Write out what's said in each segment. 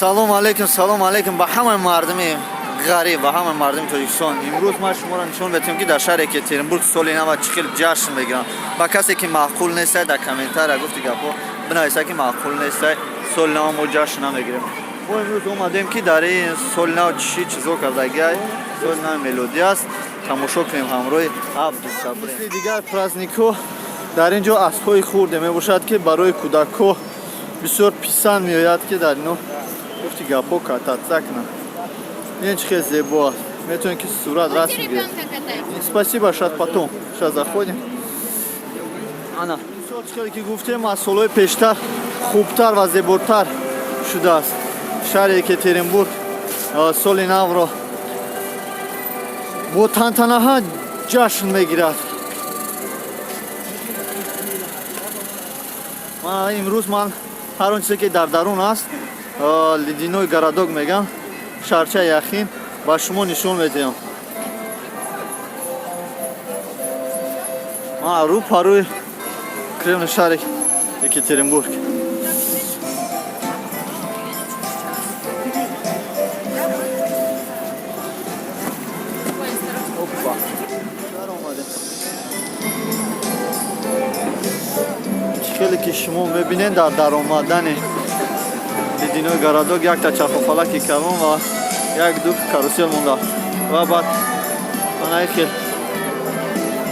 Салом алейкум, салом алейкум ба ҳамаи мардуми ғариб, ба ҳамаи мардуми Тоҷикистон. Имрӯз ман шуморо нишон медиҳам, ки дар шаҳри Екатеринбург соли нава чӣ хел ҷашн мегиранд. Ба касе ки маъқул нестай, дар комментария гуфти гапҳо бинависад, ки маъқул нестай, соли нава мо ҷашн намегирем. Мо имрӯз омадем, ки дар ин соли нав чӣ чизо кардагиай, соли нави мелодӣ аст, тамошо кунем ҳамроҳи Абдусабр. Мисли дигар праздникҳо дар ин ҷо аспҳои хурде мебошад, ки барои кӯдакҳо бисёр писанд меояд, ки дар ино гуфти гапҳо кататься кунанд. Ин чӣ хел зебо аст, метавонед ки сурат расм гиред. Спасибо, сейчас потом, сейчас заходим. Ана имсол чӣ хеле ки гуфтем, аз солҳои пештар хубтар ва зеботар шудааст. Шаҳри Екатеринбург соли навро бо тантанаҳа ҷашн мегирад. Имрӯз ман ҳар он чизе ки дар дарун аст, ледяной городок меган, шаҳрчаи яхин, ба шумо нишон медиҳам. Рӯ парӯи Кремли шаҳри Екатеринбург. Опа, даромадем. Чӣ хеле ки шумо мебинед, дар даромадани ледяной городок якта чархофалаки калон ва як ду карусел монда ва баъд анаи хел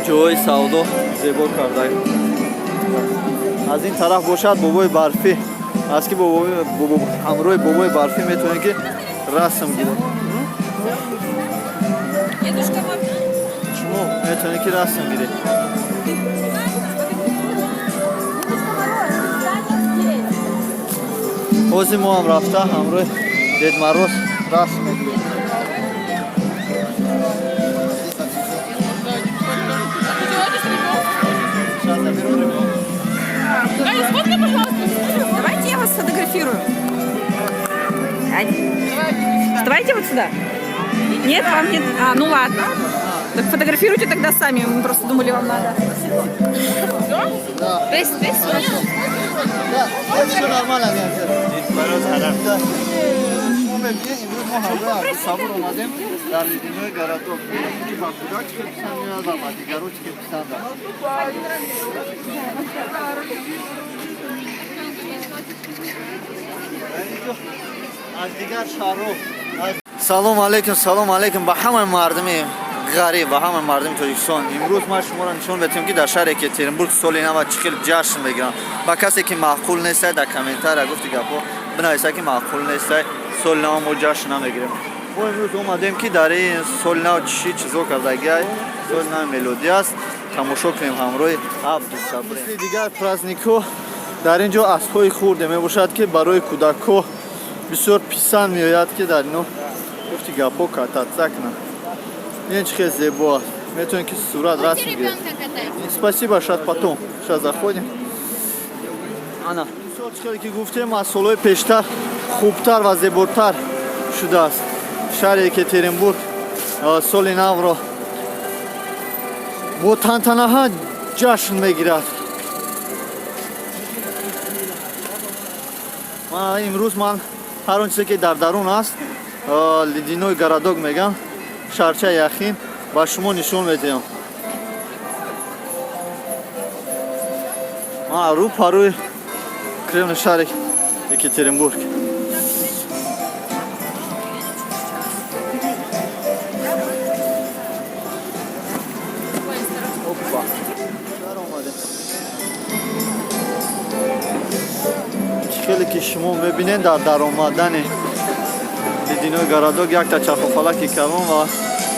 ҷои савдо зебо карда. Аз ин тараф бошад, бобои барфӣ аст, ки ҳамроҳи бобои барфӣ метавонед ки расм гиред. Шумо метавонед ки расм гиред. Ҳозир мо ҳам рафта ҳамроҳи Дед Мороз расм мегирем. Сейчас заберу ребенка. Аня, сфоткай, пожалуйста. Давайте я вас сфотографирую. Ань. Давайте вот сюда. Нет, вам не... А, ну ладно. Так фотографируйте тогда сами, мы просто думали, вам надо. Да. Весь, весь. Да, все нормально. Да. Шумо мебинед, имрӯз мо ҳамроҳи Абдусабур омадем дар ледяной городок, ки ба кӯдак чӣ хел писанд меояд ва ба дигарон чӣ хел писанд аст. Дар инҷо аз дигар шаҳрҳо. Салом алейкум, салом алейкум ба ҳамаи мардуми ғариб, ба ҳамаи мардуми Тоҷикистон. Имрӯз ман шуморо нишон медиҳам, ки дар шаҳри Екатеринбург соли нава чӣ хел ҷашн мегиранд. Ба касе ки маъқул нестай, дар комментария гуфти гапҳо бинависад, ки маъқул нестай, соли нава мо ҷашн намегирем. Мо имрӯз омадем, ки дар ин соли нав чӣ чизо кардагиай, соли нави мелодӣ аст, тамошо кунем ҳамроҳи Абдусабр. Мисли дигар праздникҳо дар ин ҷо аспҳои хурде мебошад, ки барои кӯдакҳо бисёр писанд меояд, ки дар ино гуфти гапҳо кататься кунанд. Ин чӣ хел зебо аст, метавонед ки сурат расм гиред. Спасибо, сейчас потом, сейчас заходим. Ана имсол чӣ хеле ки гуфтем, аз солҳои пештар хубтар ва зеботар шудааст. Шаҳри Екатеринбург соли навро бо тантанаҳа ҷашн мегирад. Имрӯз ман ҳар он чизе ки дар дарун аст, ледяной городок меган, шаҳрчаи яхин, ба шумо нишон медиҳам. Рӯ парӯи Кремли шаҳри Екатеринбург. Опа, даромадем. Чӣ хеле ки шумо мебинед, дар даромадани ледяной городок якта чархофалаки калон ва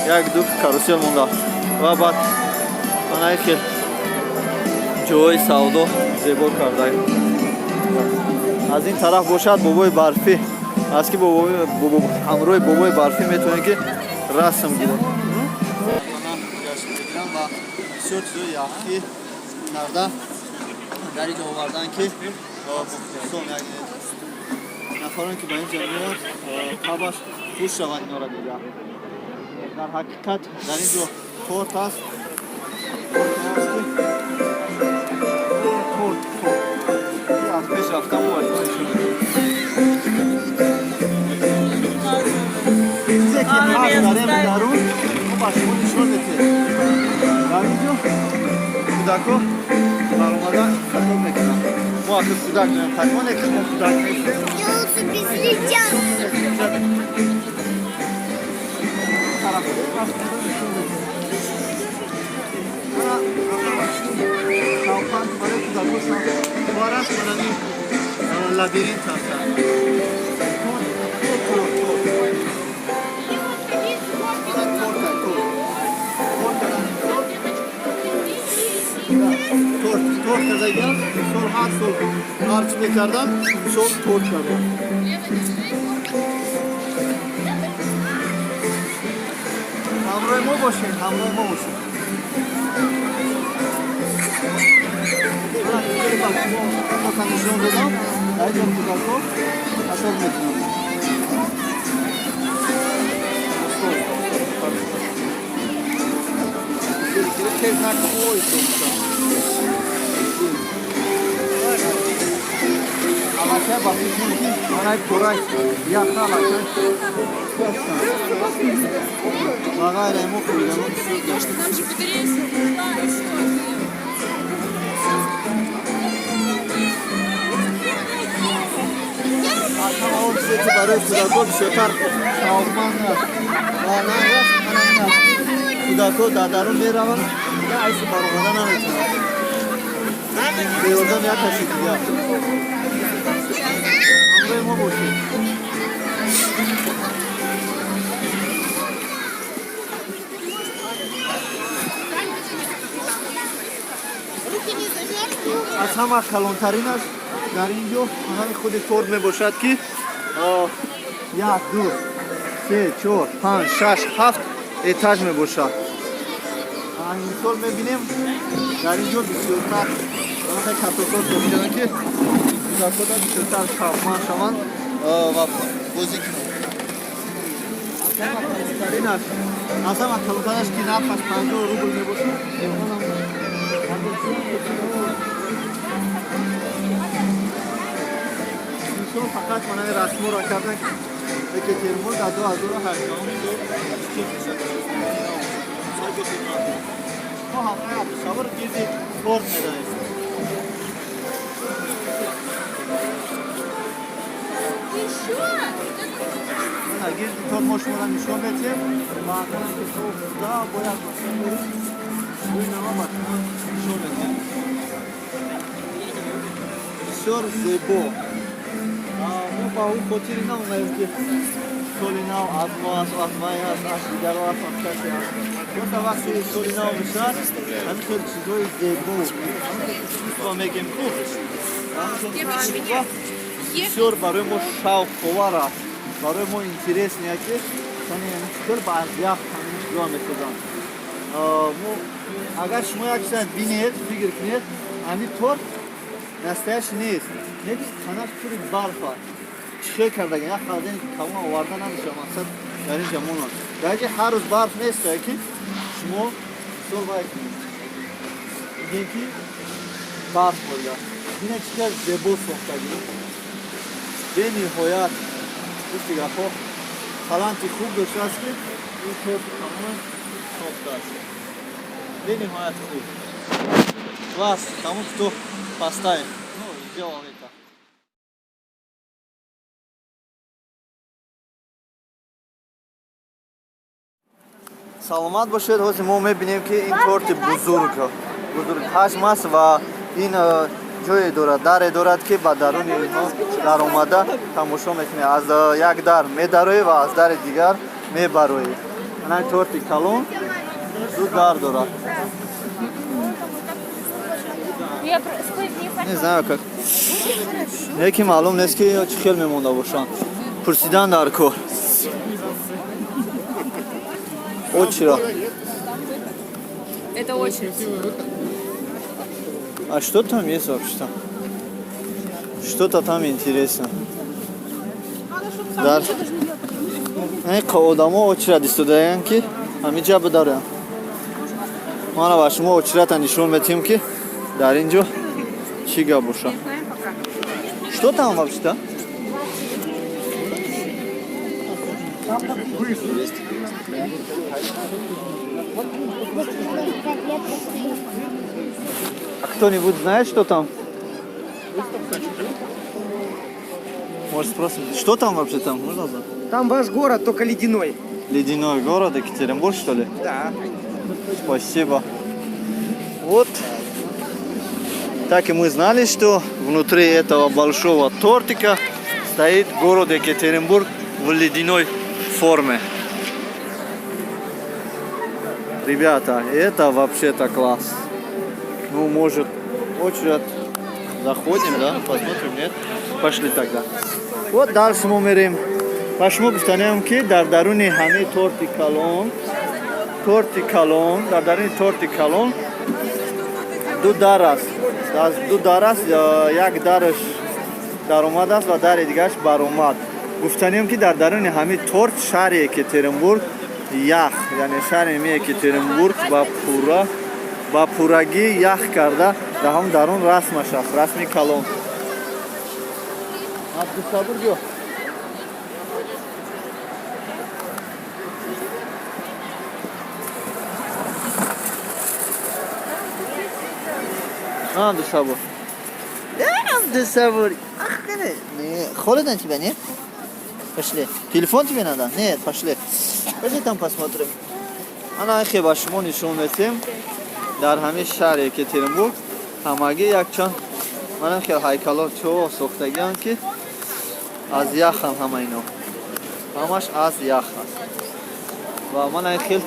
як ду карусел монда ва баъд анаи хел ҷои савдо зебо карда. Аз ин тараф бошад, бобои барфӣ аст, ки ҳамроҳи бобои барфӣ метавонед ки расм гиред. Ҷашн мегиранд ва бисёр чизои яхӣ карда дар инҷо овардан, ки мухлисон, нафароне ки ба ин ҷо меоянд, табаш хуш шаванд инора дида. Дар ҳақиқат дар ин ҷо торт аст, торт, торт. Аз пеш рафтам, мо ба шумо нишон медиҳем. Кӯдако баромада хато мекунанд. Мо ака кӯдак дорем, ҳатман ки мо кӯдак нестем. Я лучше без ледянки. Шавқанд барои кӯдако шавқовар аст. Манами лабиринт ҳастанд. Торт, торт, торт. Мана торта, торт. Торт кардан, торт. Торт, торт кардагиам. Мисол, ҳар сол ҳар чӣ мекардам, мисол, торт кардам. Ҳамроҳи мо бошед, ҳамроҳи мо бошед. Ман нишон додам, дар инҷо кӯдакҳо ҳасоб мекунанд. Тез накун, ой, аллакай ба фикр, ки манай пурай яха аллакай ва ғайра мо хӯридано бисёр. Нам же подарили еще. Аз ҳама он чизе, ки барои кӯдакҳо бисёртар шавқманд аст ва ланг аст, мана ин аст. Кӯдакҳо дар дарун мераванд, дигар айси баромада наметавонанд беёрдам як каси дигар. Ҳамроҳи мо бошед. Руки не замерзли? Аз ҳама калонтаринаш дар ин ҷо ҳамин худи торт мебошад, ки як, ду, се, чор, панҷ, шаш, ҳафт этаж мебошад. Мисол, мебинем, дар ин ҷо бисёртар катокҳо сохтанд, ки кӯдакода бисёртар шавқманд шаванд ва бозӣ кунанд. Калонтаринаш, аз ҳама калонтаринаш, ки нархаш 50 рубл мебошад. Онам мисол, фақат манаи расморо кардан. Екатеринбург дар 2018 сол чиз мешавад. Мо ҳамроҳи Абдусабр гирди торт медаҳем. Еще? Гирди торт мо шуморо нишон медиҳем. Баъдан ки да бояд рӯйнама ба шумо нишон медиҳем. Бисёр зебо. Мо ба ӯ хотири наомадем, ки соли нав аз мо аст, аз май аст, аз дигаро аст, аз касе аст. Просто вақте соли нав мешавад, ҳамин хел чизҳои зебо мегем ку, бисёр барои мо шавқовар аст, барои мо интересно, ки хел ба аз ях ҳамин чизҳо месозанд. Мо агар шумо як чиза бинед, фикр кунед, ҳамин торт настоящий нест, неки танаш пури барф аст. Чӣ хел кардаган? Як холодильник калон оварда намешавад. Мақсад, дар ин ҷа монанд, дар инҷа ҳар рӯз барф нест, ки шумо мисол вай кунед, бигем, ки барф борида. Бинед, чӣ хел зебо сохтагӣ, бениҳоят. Гуфти гапҳо, таланти хуб доштааст, ки ин торти калона сохтааст. Бениҳоят хуб. Класс тому, кто поставил, ну, сделал это. Саломат бошед. Ҳозир мо мебинем, ки ин торти бузург, бузург ҳаҷм аст ва ин ҷое дорад, даре дорад, ки ба даруни инҳо даромада тамошо мекунед. Аз як дар медароӣ ва аз дари дигар мебароӣ. Ана торти калон ду дар дорад. Я сквозь Не знаю как, неки маълум нест, ки чӣ хел мемонда бошанд. Пурсидан дар кор очира. Это очередь. А что там есть вообще-то? Что-то там интересно. Дар одамо очередь истодаянд, ки ҳаминҷа бидароям. Мана ба шумо очередь а нишон метиҳем, ки дар ин ҷо чӣ гап боша. Что там вообще-то? А кто-нибудь знает, что там? Может, спросим, что там вообще там? Можно узнать? Там ваш город, только ледяной. Ледяной город Екатеринбург, что ли? Да. Спасибо. Вот. Так и мы знали, что внутри этого большого тортика стоит город Екатеринбург в ледяной форме. Ребята, это вообще-то класс. Ну, может, очередь заходим, да? Посмотрим, нет? Пошли тогда. Вот дальше мы мерим. Ба шумо гуфтанем, ки дар даруни ҳамаи торти калон, дар даруни торти калон ду дар аст. Аз ду дар аст, як дараш даромад аст ва дари дигараш баромад. Гуфтанем, ки дар даруни ҳамин торт шаҳри Екатеринбург ях, яъне шаҳри ҳами Екатеринбург ба пуррагӣ ях карда, дар ҳам дарун расмаш аст, расми калон. Абдусабур, биё. Абдусабур. Абдусабур. Ах, не, холодно тебе, нет? Пошли. Телефон тебе надо? Нет, пошли. Пошли там посмотрим. Ана ахе ба шумо нишон метем. Дар ҳамин шаҳри Екатеринбург ҳамагӣ якчанд манам хел ҳайкало чо сохтагиам, ки аз яхам ҳама ино. Ҳамаш аз ях аст. Ва ман ин хел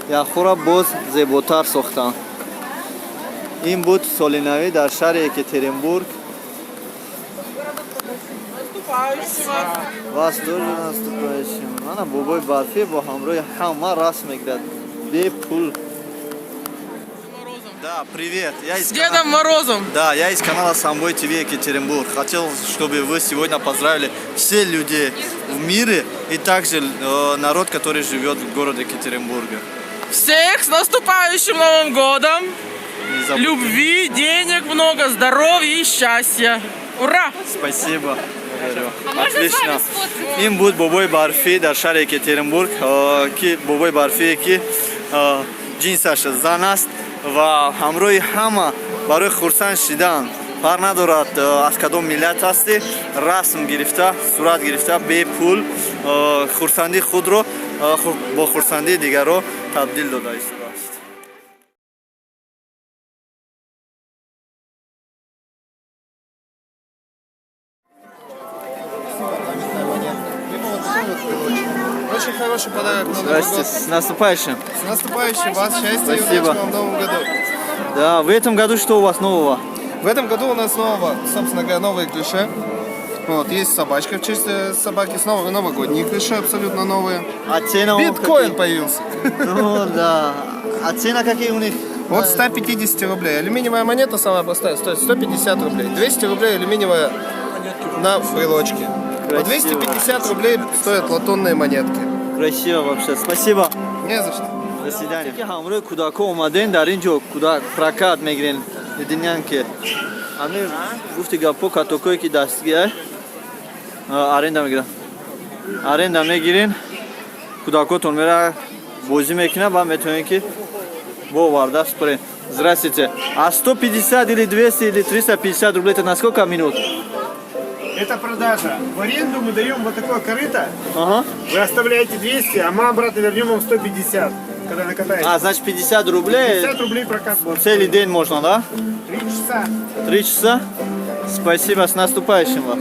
яхҳоро боз зеботар сохтам. Ин буд соли навӣ дар шаҳри Екатеринбург. Вас тоже наступающим. Ана бобои барфӣ бо ҳамроҳи ҳама расм мегирад. Бепул. Да, привет. Я из С Дедом Морозом. Да, я из канала Самбой ТВ Екатеринбург. Хотел, чтобы вы сегодня поздравили все людей в мире и также народ, который живет в городе Екатеринбурге. Всех с наступающим Новым годом! Не забудьте. Любви, денег много, здоровья и счастья! Ура! Спасибо. Благодарю. А можно с Отлично. вами сфоткаться? Ин буд бобои барфӣ дар шаҳри Екатеринбург, ки бобои барфие, ки ҷинсаш зан аст ва ҳамроҳи ҳама барои хурсанд шидан, фарқ надорад, аз кадом миллат ҳастӣ, расм гирифта, сурат гирифта, бепул хурсандии худро бо хурсандии дигарро табдил дода истодааст. Либо вот такой вот брелочек. Очень хороший подарок на Новый Здрасте, год. с наступающим! С наступающим вас, счастья и Спасибо. удачи вам в новом году. Да, в этом году что у вас нового? В этом году у нас нового, собственно говоря, новые клише. Вот, есть собачка в честь собаки, снова новогодние клише абсолютно новые. А цена у Биткоин какие? появился. Ну да. А цена какие у них? От 150 рублей. Алюминиевая монета самая простая стоит 150 рублей. 200 рублей алюминиевая на брелочке. По Красиво. 250 рублей стоят латунные монетки. Красиво вообще. Спасибо. Не за что. До свидания. Ҳамроҳи кӯдакҳо омадем дар ин ҷо, кӯдак прокат мегирен. Дидинян, ки ҳамин гуфти гапҳо, катокое, ки дастгия аренда мегиран, аренда мегирен, кӯдакотон мера бозӣ мекунад ва метавонед, ки бо оварда спорен. Здравствуйте. А 150 или 200 или 350 рублей это на сколько минут? Это продажа. В аренду мы даем вот такое корыто. Ага. Вы оставляете 200, а мы обратно вернем вам 150, когда накатаете. А, значит, 50 рублей 50 рублей прокат будет. целый день можно, да? 3 часа. 3 часа? Спасибо, с наступающим вас.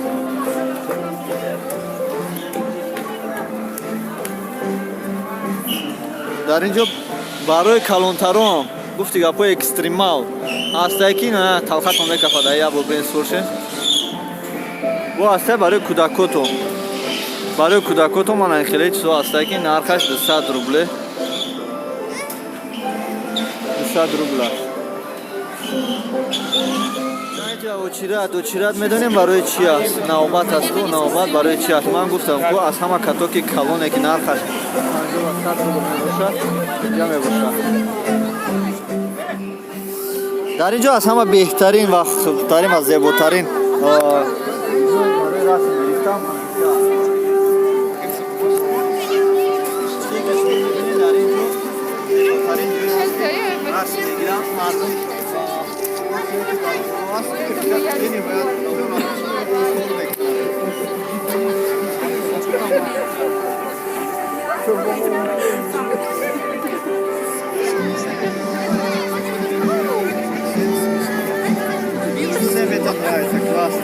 Дар ин ҷо барои калонтарон гуфти гапҳои экстремал ҳастае, ки на талхатон мекафад, я бо бен сурше бо ҳастае барои кӯдакотон. Барои кӯдакотон мана хеле чизо ҳастае, ки нархаш 200 рубле, 200 рубла. Очередь медонем барои чи аст? Навбат аст ку, навбат барои чи аст? Ман гуфтам ку, аз ҳама катоки калоне, ки нархаш 50 рубл мебошад, инҷа мебошад. Дар ин ҷо аз ҳама беҳтарин ва хубтарин ва зеботарин барои расм гирифтам. Дар ин ҷо зеботарин ҷои расм мегирам мардум. Всем это нравится, классно.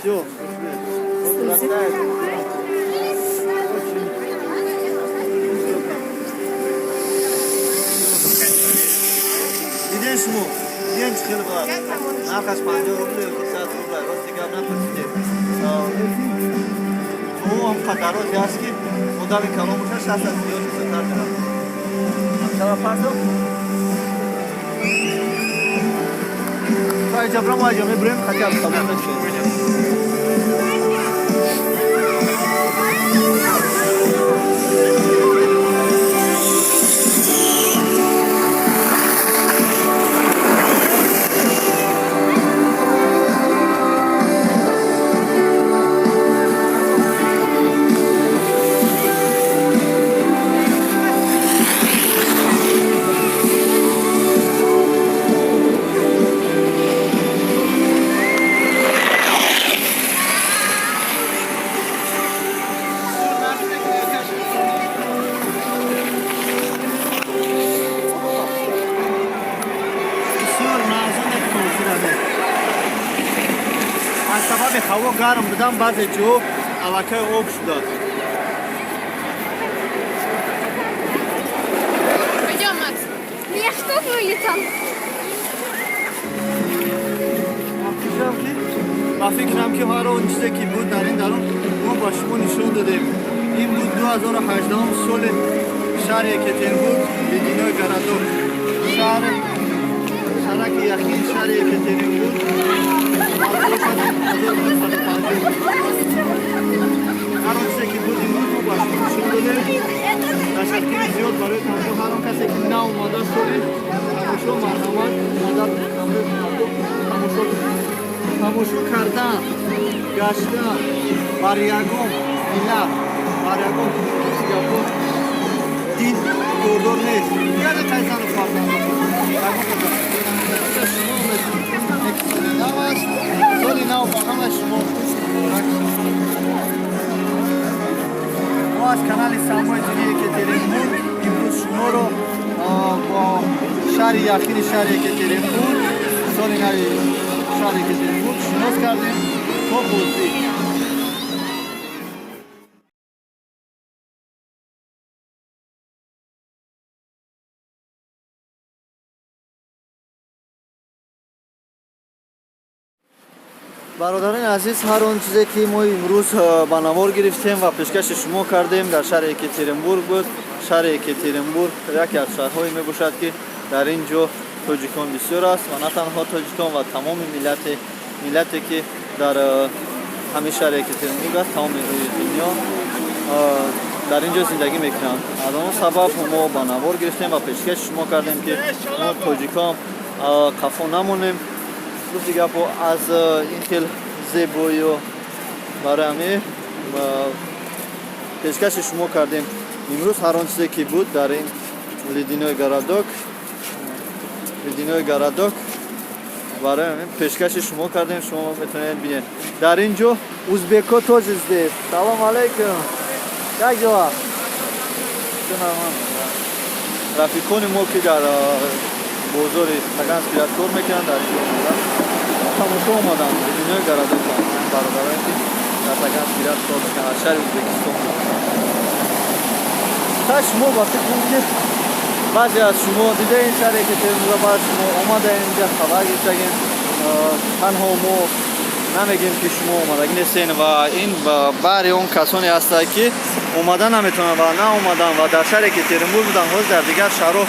Все, растает. Дидем шумо, дидем чӣ хел бад. Нархаш 50 рубл ё 100 рубл, рости гап напурсидем. То ҳам қадароте ҳаст, ки одами калон боша, 60 аз зиёд бисёртар меравад. Чара пардо? То айҷа бирам, айҷа мебурем, хотя бы қабул мекунем. Бисёр арзон аст. Аз сабаби ҳаво гарм будан баъзе ҷо аллакай об шудааст. Пойдем, Макс. Меня что вылетел? Ба фикрам, ки ҳар он чизе ки буд дар ин дарун, мо ба шумо нишон додем. Ин буд 2018 соли шаҳри Екатеринбург, ледяной городок, шаҳри шараки яхин шаҳри Екатеринбург 1950. Ҳар он чизе ки буд, имрӯз мо ба шумо нишон додем. Ташаккури зиёд барои тамошо. Ҳар он касе ки наомада соли тамошо, марҳамат, омада тамошо кунед. Тамошо кардан, гаштан бар ягон миллат, бар ягон гапо дин кордор нест. Яъне қайсану фарзандо шумо соли нав аст. Соли нав ба ҳама шумо муборак. Мо аз канали Самбои ТВ Екатеринбург имрӯз шуморо бо шаҳри яхини шаҳри Екатеринбург, соли нави шаҳри Екатеринбург шинос кардем. То боздид. Бародарони азиз, ҳар он чизе ки мо имрӯз ба навор гирифтем ва пешкаши шумо кардем, дар шаҳри Екатеринбург буд. Шаҳри Екатеринбург яке аз шаҳрҳое мебошад, ки дар ин ҷо тоҷикон бисёр аст ва на танҳо тоҷикон ва тамоми миллате, ки дар ҳамин шаҳри Екатеринбург аст, тамоми рӯи дунё дар ин ҷо зиндагӣ мекунанд. Аз он сабаб мо ба навор гирифтем ва пешкаши шумо кардем, ки мо тоҷикон қафо намонем. Гуфти гапо, аз ин хел зебоиё барои ҳамин пешкаши шумо кардем. Имрӯз ҳар он чизе ки буд дар ин ледяной городок, ледяной городок, барои ҳамин пешкаши шумо кардем. Шумо метавонед бинед, дар ин ҷо узбекҳо тоже здесь. Салом алейкум, как дела? Всё нормально. Рафиқони мо, ки дар бозори Таганский ряд кор мекунанд, дар инҷо омаданд, тамошо омаданд ледяной городок. Бародарое, ки дар Таганский ряд кор мекунанд, аз шаҳри Ӯзбекистон. Та шумо ба фикр, ки баъзе аз шумо дидаем шаҳре Екатеринбург, баъзе шумо омадаем инҷа, хабар гирифтагем. Танҳо мо намегем, ки шумо омадагӣ нестен ва ин баъри он касоне ҳастанд, ки омада наметавонанд ва наомаданд ва дар шаҳри Екатеринбург буданд, ҳозир дар дигар шаҳрҳо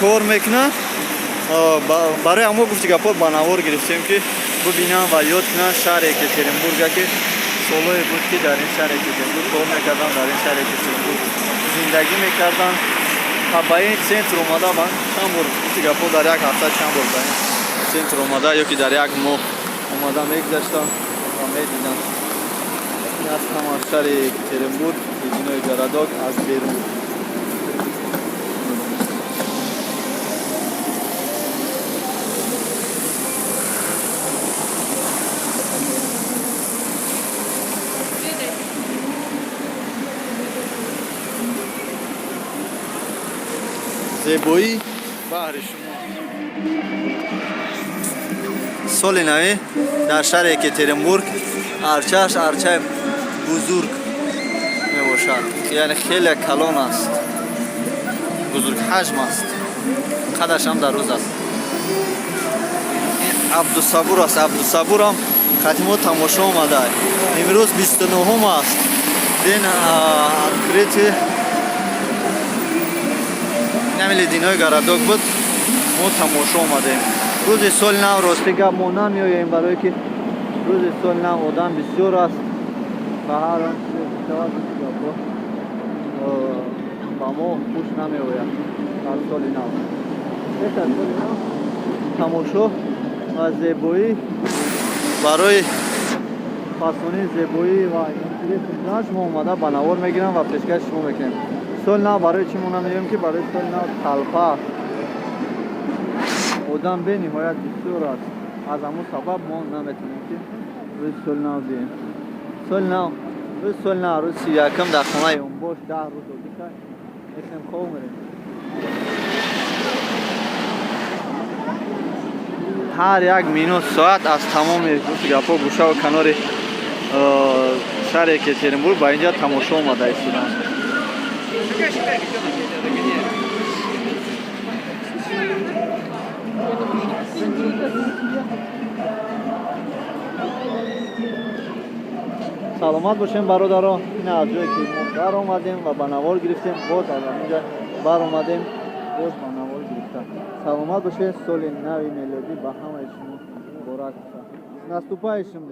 кор мекунанд. Барои ҳамо гуфти гапҳо ба навор гирифтем, ки бубинам ва ёд кунанд шаҳри Екатеринбурга, ки солое буд, ки дар ин шаҳри Екатеринбург кор мекардам, дар ин шаҳри Екатеринбург зиндагӣ мекардам ва ба ин центр омада ман чанд бор, гуфти гапҳо, дар як ҳафта чанд бор ба ин центр омада ё ки дар як моҳ омада мегузаштам ва медидам. Ин аст ҳама шаҳри Екатеринбург, Ледяной городок аз берун. Зебоӣ баҳри шумо. Соли навӣ дар шаҳри Екатеринбург арчааш арчаи бузург мебошад, яъне хеле калон аст, бузургҳаҷм аст, қадашам дар рӯз аст. Ин Абдусабур аст. Абдусабурам хатимо тамошо омада. Имрӯз 29-ум аст, день открытия нами Ледяной городок буд. Мо тамошо омадем. Рӯзи соли нав, рости гап, мо намеоем, барое ки рӯзи соли нав одам бисёр аст ва ҳар он чизе мешавад, гапҳо ба мо хуш намеояд. Дар соли нав, пеш аз соли нав тамошо ва зебоӣ, барои фасонии зебоӣ ва интерес мо омада ба навор мегирам ва пешкаши шумо мекунем. Соли нав барои чӣ мо намеоем? Ки барои соли нав талпа аст, одам бениҳоят бисёр аст. Аз ҳамон сабаб мо наметавонем, ки рӯзи соли нав бием. Соли нав, рӯзи соли нав, рӯзи 31-ум дар хонаи онбош 10 рӯз одиша мехем, хоб мерем. Ҳар як минут, соат аз тамоми, гуфти гапҳо, гӯшаву канори шаҳри Екатеринбург ба инҷа тамошо омада истоданд. Саломат бошем, бародарон. Ин аз ҷое ки мо баромадем ва ба навор гирифтем, боз аз ҳаминҷа баромадем, боз ба навор гирифтам. Саломат бошед. Соли нави мелодӣ ба ҳамаи шумо муборак бошад. С наступающим!